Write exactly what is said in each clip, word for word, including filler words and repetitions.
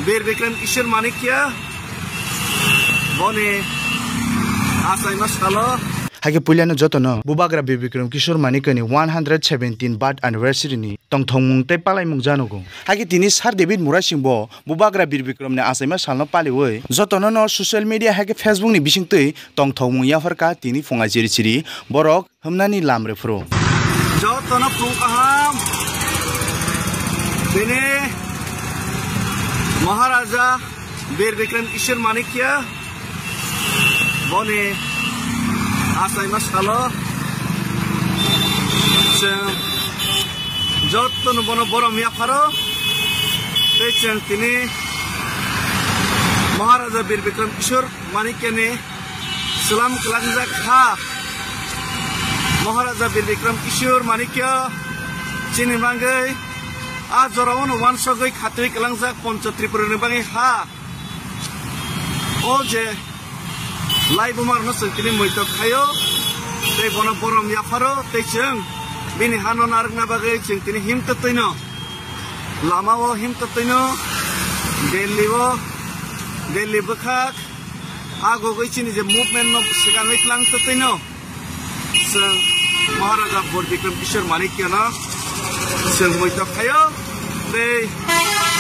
Bir Bikram Kishore Manikya boni achaima salo. Haikhe puilano jotono Bubagra Bir Bikram Kishore Manikyani one hundred seventeen birth anniversary ni tongthokmung tei palaimung janogo. Haikhe tini Sir David Murasing bo Bubagra Bir Bikram ni achaima salno paliwi jotono no social media haikhe Facebook ni bisingtwi tongthokmung yapharkha tini phunga chiri chiri borok himnani lam rw phuru. Jotono phung kaham. Bini Maharaja Bir Bikram Kishore Manikya boni achaima salo chwng jotono bono borom yapharo tei chwng tini Maharaja Bir Bikram Kishore Manikyani slam kwlangjak ha. Maharaja Bir Bikram Kishore Manikya chini bagwi a jorao no wansugwi khatwi kwlangjak Poncho Tripura ni bagwi ha. O je laibuma rokno chwng tini muitok khaio tei bono borom yapharo tei chwng bini hano narwkna bagwi chwng tini himtwtwino lama o himtwtwino Delhi o Delhi bwkhak agogwi chini je movement no swkangwi twlang twtwino chwng Maharaja Bir Bikram Kishore Manikyano chwng muitok khaio tei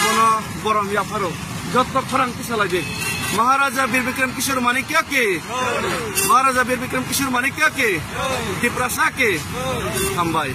bono borom yapharo. Jotto khorang tisalai di. Maharaja Bir Bikram Kishore Manikya ki? Maharaja Bir Bikram Kishore Manikya ki? Tiprasa ki? Hambai.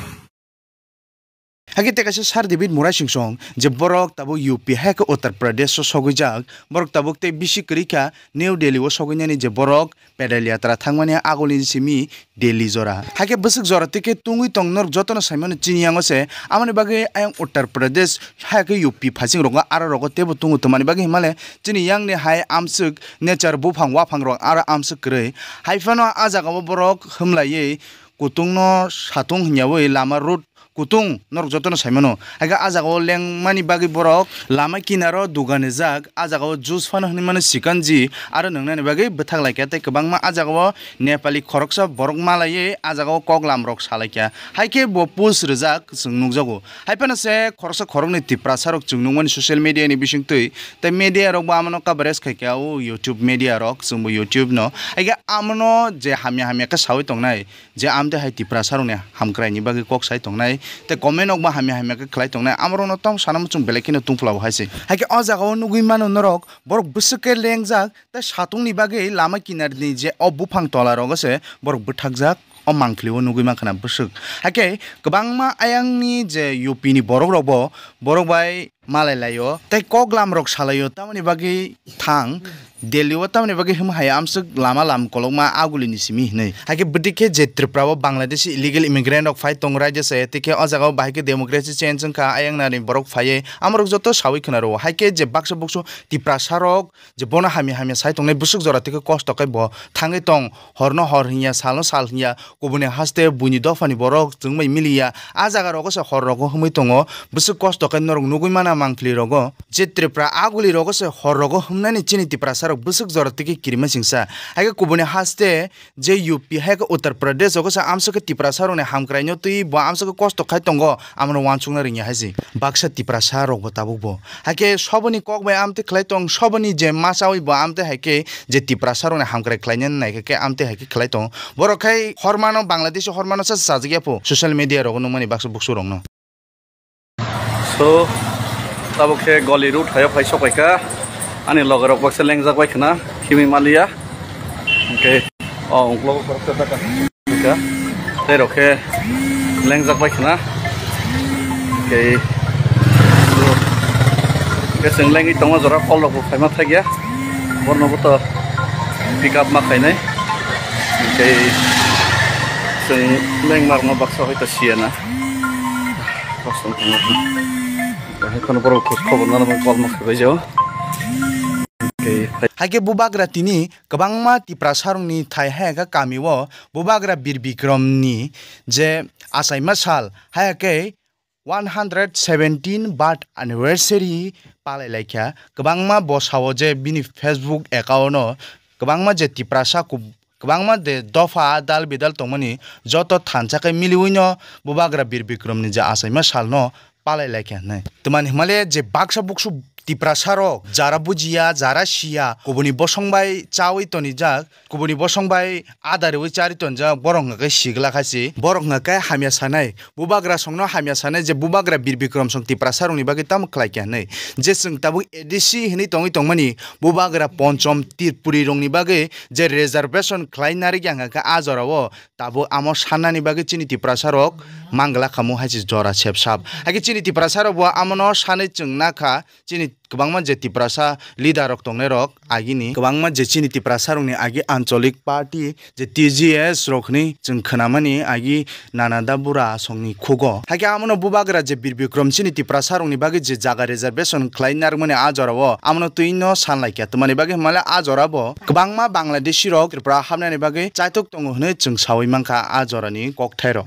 Hakhe tei kaisa Sir David Murasing song je borok tabuk U P hai khe Uttar Pradesh o sogwijak, borok tabuk tei bisi kwrwi kha New Delhi o sogwinani je borok pedal yatra thangmani agulini simi Delhi jora. Hakhe bwswk jora tei khe tungwi tong norok jotono saimano chini yango se, amoni bagwi ayang Uttar Pradesh hai khe U P phasing rogo aro rogo teibo tungo twmani bagwi himale chini yangni hai amswk nature buphang waphang rok aro amswk kwrwi. Haiphano a jagao borok himlaiwi kutungno satung hwnyawi lama road kutung norok jotono saimano. Haikhe a jagao lengmani bagwi borok lama kinaro dugan rijak, a jagao juice phano hinwi mano sikanji aro nwngnani bagwi bwthak laikha tei kwbangma a jagao Nepali khoroksa borok malaiwi a jagao koklam rok salaikha. Haikhe bo post rijak chwng nukjago. Haiphano se khoroksa khoroknwi Tiprasa rok chwng nukmani social media ni bisingtwi tei media rok bo amano coverage khaikha o YouTube media rok chwngbo YouTube no. Haikhe amano je hamya hamya khe sawi tongnai. Je amtwi hai Tiprasa rokni hamkraini bagwi kok sai tongnai, tei comment rokbo hamya hamya khe khlai tongnai, amorokno tamo sana muchung belai kheno tungphla bo hai se. Haikhe o jagao nugwi mano norok, borok bwswk khe lengjak, tei satungni bagwi lama kinarni je o buphang tola rogo se borok bwthakjak, o mangpili o nugwi mankha na bwswk. Haikhe kwbangma ayangni je U P ni borok rokbo borok bai malai laio tei koklam rok salaio, tamoni bagwi thang Delhi o tamoni bagwi him hai amswk lama lam kolokma agulini simi hinwi. Haikhe bwdikhe je Tripura o Bangladeshi illegal immigrant rok phai tongo raida se, tei khe o jaga o bahai khe democracy change wngkha, ayang nani borok phaiwi amorok joto sawi khwna rwo. Haikhe je baksa buksu Tiprasa rok je bono hamya hamya sai tongnai bwswk jora tei khe kosto khe bo thangwi tong, horno hor hinya, salno sal hinya, kubuni haste buini dophani borok chwngbai miliya. A jaga rogo se hor rogo himwi tongo, bwswk kosto khe norok nugwi mana mangpili rogo. Je Tripura aguli rogo se hor rogo himnani chini Tiprasa rok bwswk jora tei khe kirima singsa. Haikhe kubuni haste je U P haikhe Uttar Pradesh rogo se amswk khe Tiprasa rokni hamkraino twi bo amswk khe kosto khai tongo, amoni uansukna rwngya hai se. Baksa Tiprasa rokbo tabukbo. Haikhe soboni kok bai amtwi khlai tong, soboni je machawi bo amtwi haikhe je Tiprasa rokni hamkrai khlainani naikha khe amtwi haikhe khlai tong. Borok khai hormano, Bangladeshi hormano sa chajak ya pho social media rogo nukmani baksa buksu rokno. So, tabuk khe Goli road hayo phai sok pai kha. Ani loge rok baksa lengjak bai khna, khimi maliya. Hwnkhe, o, ungklogo khoroksa dakha. Hwnkha, tei rok khe lengjak bai khna. Hwnkhe, hwnkhe chwng lengwi tongma jora kol rok bo phaima thakya. Borno bo to pick up ma khainai. Hwnkhe chwng lengma rokno baksa hoito siya na. Kosom tongma. Hai phano borok khos khobor nana kol ma khabai jao. Hwnkhe, Haikhe bubagra tini kwbangma Tiprasa rokni thai hai khe kamio bubagra Bir Bikram ni je achaima sal hai khe one hundred seventeen birth anniversary palai laikha. Kwbangma bosao je bini Facebook account o kwbangma je Tiprasa kub-, kwbangma de dopha dal bidal tongmani joto thansa khe miliwi no bubagra Bir Bikram ni je achaima sal no palai lai kha hinwi. Twmani hwnmale je baksa buksu Tiprasa rok jara bujiya, jara siya, kubuni bosong bai chawi tonijak, kubuni bosong bai ada riwi chari tonjak, borok hwnkha khe sigla kha se, borok hwnkha khe hamya sanai, bubagra songno hamya sanai je bubagra Bir Bikrom song Tiprasa rokni bagwi tamo khlai kha hinwi. Je chwng tabuk A D C hinwi tongwi tongmani, bubagra Ponchom Tripuri rokni bagwi je reservation khlai narikya hwnkha khe a jorao tabuk amo sannani bagwi chini Tiprasa rok manglak khamu hai se jora sep sap. Hai khe chini Tiprasa rok bo amono sanwi chwng nakha, chini kwbangma je Tiprasa leader rok tongnai rok agini, kwbangma je chini Tiprasa rokni agi Anchalik Party je T G S rok hinwi chwng khwnamani agi Nanada Bura songni khugo. Hai khe amono bubagra je Bir Bikrom chini Tiprasa rokni bagwi je jaga reservation khlai narwkmani a jorao amono twino san lai kha. Twmani bagwi hwnmale a jora bo kwbangma Bangladeshi rok Tripura hapnani bagwi chaitok tongo hinwi chwng sawi mankha a jorani kokthairok.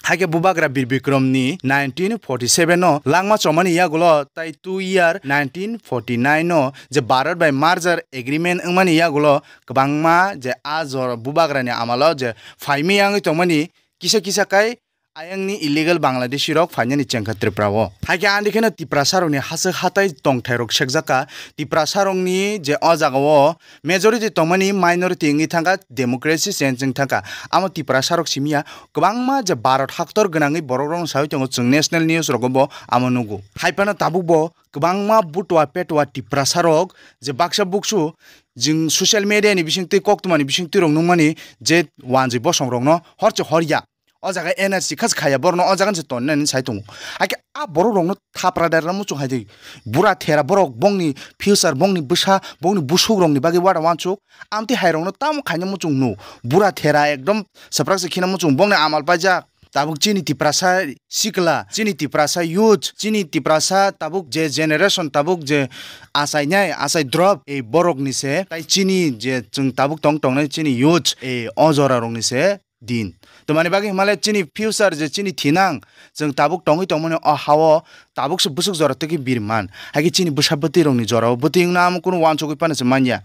Hai khe bubagra Bir Bikrom ni nineteen forty seven no langma chomani yagulo tai two year nineteen forty nine no je Bharat bai merger agreement wngmani yagulo kwbangma je a jora bubagrani amalo je phaimwi yangwi tongmani kisa kisa kai ayangni illegal Bangladeshi rok phainani chengkha Tripura o. Hai khe ani kheno Tiprasa rokni haswk hatai tongthai rok sekjak kha. Tiprasa rokni je o jaga o majority tongmani minority wngwi thangkha, democracy change wng thangkha. Amo Tiprasa rok simiya kwbangma je Bharat haktor gwnangwi borok rokno sawi tongo, chwng national news rogo bo amo nugo. Hai phano tabuk bo kwbangma butwa petwa Tiprasa rok je baksa buksu jwng social media ni bisingtwi koktwmani bisingtwi rok nukmani je wanjwi bosong rokno horse horya. O jaga N R C khas khaya borno o jaga se tonna hinwi sai tongo. Hakhe a borok rokno thapra derna muchung hai di. Bura thera borok bongni future, bongni bwsa, bongni busuk rokni bagwi wada wansuk. Amtwi hai rokno tamo khaina muchung nu. Bura thera ekdom swprak se khina muchung bongni amal paijak. Tabuk chini Tiprasa sikla, chini Tiprasa youth, chini Tiprasa tabuk je generation tabuk je achainai, achai drop, ei borokni se. Tai chini je chwng tabuk tong tongnai chini youth, ei o jora rokni se. Din. Twmani bagwi hwnmale chini future je chini thinang, chwng tabuk tongwi tongmani o hao tabuk se bwswk jora twi khe birman. Hai khe chini bwsa bwtwi rokni jorao bwtwi wngna amo kunu wansugwi phano se manya.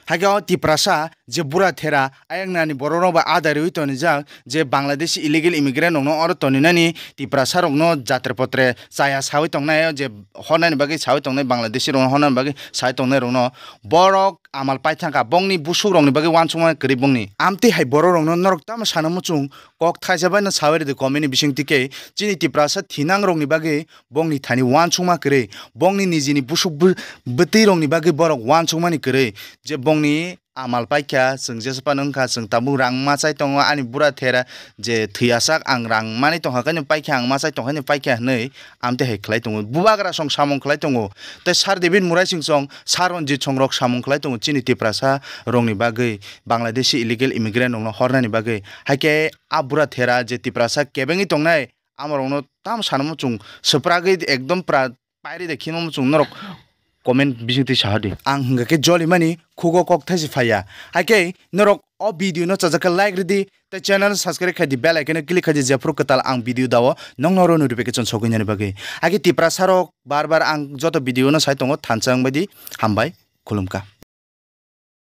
Hai khe o Tiprasa je bura thera ayang nani borok rok bai ada riwi tonijak je Bangladeshi illegal immigrant rokno oro toninani Tiprasa rokno jatre potre chaya sawi tongnai je hornani bagwi sawi tongnai Bangladeshi rokno hornani bagwi sawi tongnai rokno borok amal paithangkha, bongni busuk rokni bagwi wansukma kwrwi bongni. Amtwi hai borok rokno norok tamo sana muchung kok thaisa bai no sawi rwdi comment ni bisingtwi khe chini Tiprasa thinang rokni bagwi bongni thani wansukma kwrwi, bongni nijini busuk bw-, bwtwi rokni bagwi borok wansukmani kwrwi je bongni amal paikha, chwng jesa phano wngkha, chwng tabuk rang machai tongo, ani bura thera je thwiyasak ang rang mani tongkha khe paikha, ang machai tongkha khe paikha hinwi amtwi hai khlai tongo. Bubagra song samung khlai tongo. Tei Sir David Murai Singh song, Sir Ranjit song rok samung khlai tongo chini Tiprasa rokni bagwi, Bangladeshi illegal immigrant rokno hornani bagwi. Hai khe a bura thera je Tiprasa kebengwi tongnai, amo rokno tamo sana muchung swpragwi ekdom pra pairi de khima muchung norok comment bisingtwi saha di. Ang hwnkha khe jolimani khugo kok thaisi phaiya. Hai khe norok o video no chajak khe like rwdi, tei channel subscribe khai di, bell icon no click khai di, jephru kwtal ang video dao nokno oro notification sogwinani bagwi. Hai khe Tiprasa rok bar bar ang joto video no sai tongo, thansa wngbai di, hambai, khulumkha.